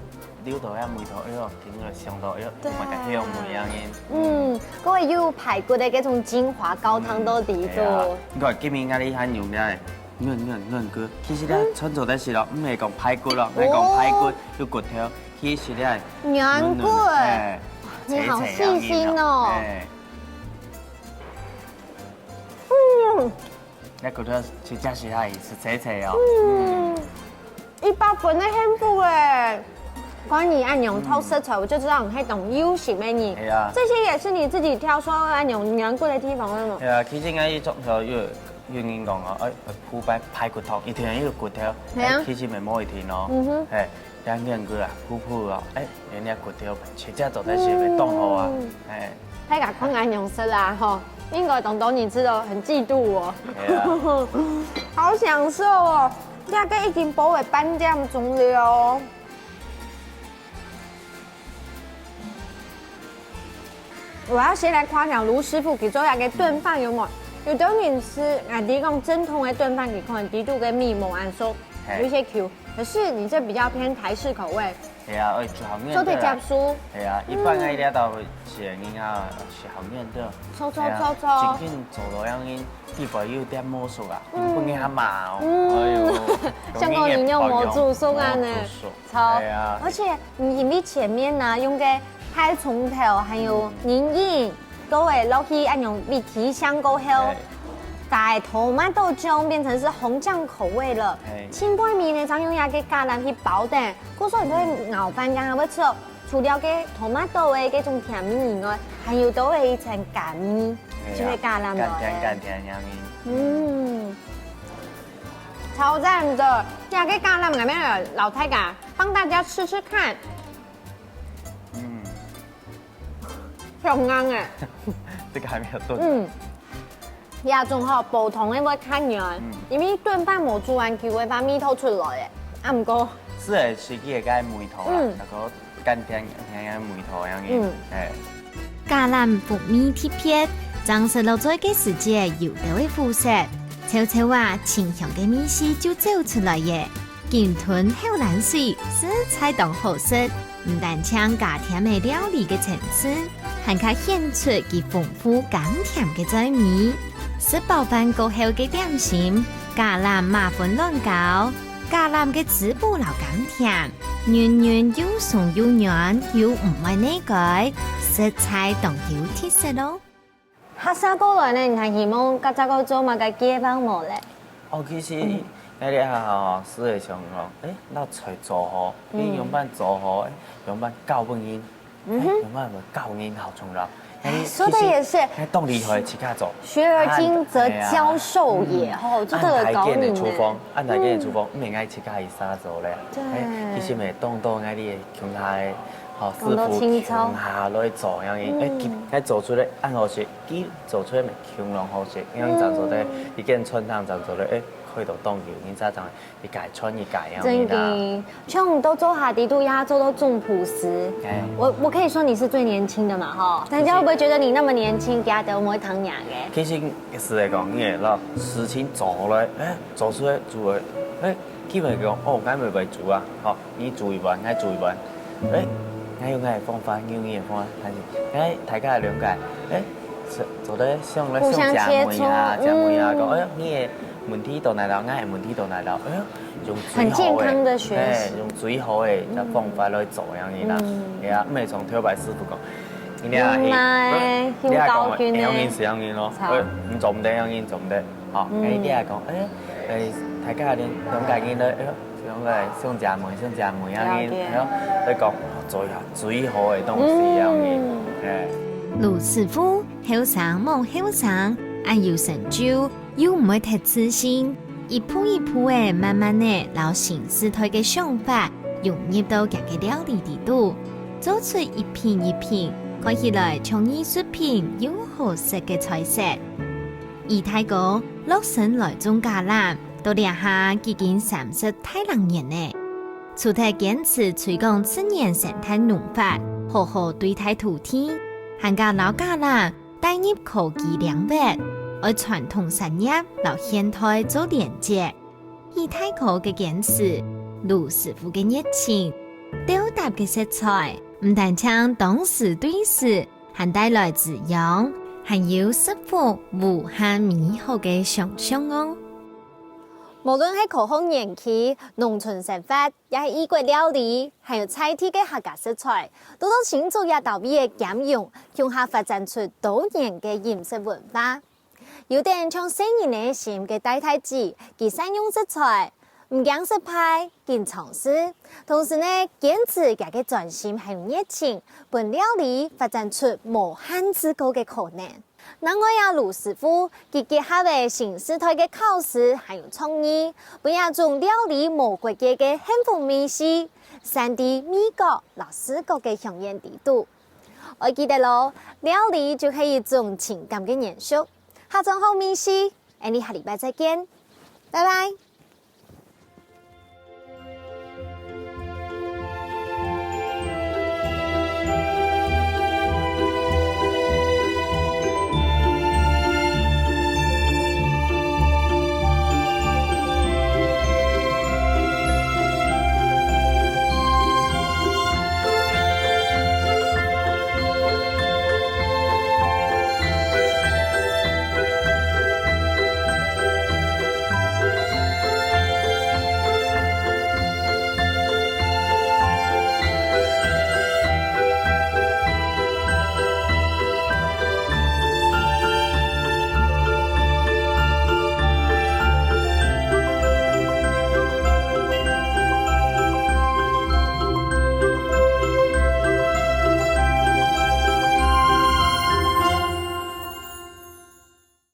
流到遐味道，哎喲，聽了想到，哎喲，對。滿个香味樣个。嗯，各位有排骨个該種精華高湯到底肚。嗯，對啊。你看，今日𠊎哩還用了，嫩嫩嫩骨，其實咧，嗯。穿做得食咯，毋係講排骨咯，毋係講排骨，哦。有骨頭，其實咧，軟骨。嫩嫩个，哎，你好細心哦。脆脆樣个，哎。嗯。 該骨頭直接食下去，係脆脆哦。嗯，一百分个幸福哎！看你恁樣討食材，嗯。我就知道你係當有心个人。係啊。這些也是你自己挑，說愛恁樣軟骨个地方，是嗎？係啊，其實𠊎一直都有，有人講哦，哎，補排，排骨湯，一定要有骨頭，係啊。哎，其實無一定哦。嗯哼。哎， 這軟骨啊，補補哦，哎，人家骨頭切切做得食，會當好啊，嗯。哎。大家看𠊎樣式啦吼，應該當多人食到很嫉妒哦。係啊。好享受哦，這個已經煲了半點鐘了哦。 𠊎愛先來誇獎盧師傅，佢做這個燉飯有無？有兜人食，𠊎知講正統个燉飯，佢可能底肚个米無恁熟，嘿。有一些Q。可是你這比較偏台式口味，係啊，愛食鹹做得个啦接。受。係啊，一般个這道是人啊，食鹹个。錯錯係啊錯錯真正做到樣人，地方有點魔術啊，嗯分你阿媽哦。嗯哎呦，像講你有魔術術啊呢魔術術超係啊，而且你因為前面呢用个太蔥頭，還有人參，都會落去恁樣一提香過後哎，改tomato醬變成是紅醬口味了哎。清拌面呢，常用這个橄欖去包等，故所你都會咬飯，剛剛會吃到除了个tomato的這種甜味以外，還有都會一層甘味，哎呀就會橄欖甘甜甘了。甜样呢。嗯，超讚的，這个橄欖裡面有老太太幫大家吃吃看，嗯，香香哎。這個還沒有燉。嗯，這種吼，普通的會較軟，因為燉飯無煮完久的話，味道出來的。啊，毋過，係个，係个，該梅頭啦嗯，那個甘甜甜个梅頭樣嗯个，哎，橄欖風味特別，正式落嘴个時節有兜个苦澀，臭臭啊，清香个味緒就走出來耶。緊吞口涎水，實在當好食。毋單淨加添了料理个層次，還較顯出佢豐富甘甜个滋味。食飽飯過後个點心，橄欖馬芬卵糕，橄欖个滋補摎甘甜， 軟軟又鬆又軟，又毋會膩該，實在當有特色哦。下下過來呢，你還希望大家做麼个計劃無咧？哦，其實𠊎這下吼，係會想講，誒，那菜做好，誒，樣般做好，誒，樣般教分人，誒，樣般教人好重要。哎，說得也是。誒，當厲害，自家做。學而精則教授也，吼，這个高明呢。廚房，恁大間个廚房，毋應該自家一儕做咧。對誒，其實乜當多𠊎俚个鄉下个，吼，當多師傅清楚鄉下來做，樣个，誒，佢，佢做出來恁好食，佢做出來乜共樣好食，因為正做得一間餐廳正做得，誒，開到當久，人家正一改穿一改樣真个啦。的，像你都做下底肚呀，做到總廚師。哎我我可以說你是最年輕的嘛，哈。大家會不會覺得你那麼年輕，大家都不會疼你啊？其實係來講，你个咯，事情做好了，誒，做出來做了，誒，基本講，哦，𠊎乜會煮啊，吼，你煮一半，𠊎煮一半，誒，𠊎有𠊎个方法，你有你个方法，但是，誒，大家了解，誒，做做得像來互相像姐妹啊，切磋姐妹啊，嗯講，哎呀，你个問題到哪了，𠊎个問題到哪了，哎呀，用最好很健康的學習誒，用最好个方法來做樣个啦，嗯係啊，毋係像頭擺師傅講，你啊，嗯嘛你啊講，用高筋的樣个係樣个咯，好誒，你做毋得樣个，做毋得，吼，嗯誒，你啊講，誒，誒，大家了解人了，誒，像个像姐妹，像姐妹樣个，了解係咯，來講，最好最好个東西樣个，誒。盧師傅後生無後生，恁有成就，又毋會忒自信，一步一步个慢慢个摎新時代个想法融入到佢个料理底肚，做出一品一品，看起來像藝術品又好食个菜色。余大哥落身來種橄欖，到這下已經三十大零年了。除忒堅持推廣自然生態農法，好好對待土地，還加摎橄欖帶入科技領域，愛傳統產業摎現代做連結。余大哥个堅持，盧師傅个熱情，鬥搭个食材，毋單淨當時對時，還帶來滋養，還有食福無限美好个想像哦。無論係科學園區、農村生活，也係異國料理，還有在地个客家食材，都到新竹這兜位个兼容，共下發展出多元个飲食文化。有等像細人个心个大大姊，佢善用食材，毋驚失敗，緊嘗試，同時呢，堅持佢个專心還有熱情，分料理發展出無限制過个可能。另外啊，盧師傅佢結合了新時代个巧思還有創意，分這種料理無國界个幸福味緒，散在味覺摎視覺个香豔底肚。愛記得咯，料理就係一種情感个延續。下轉好味緒，𠊎俚下禮拜再見，拜拜。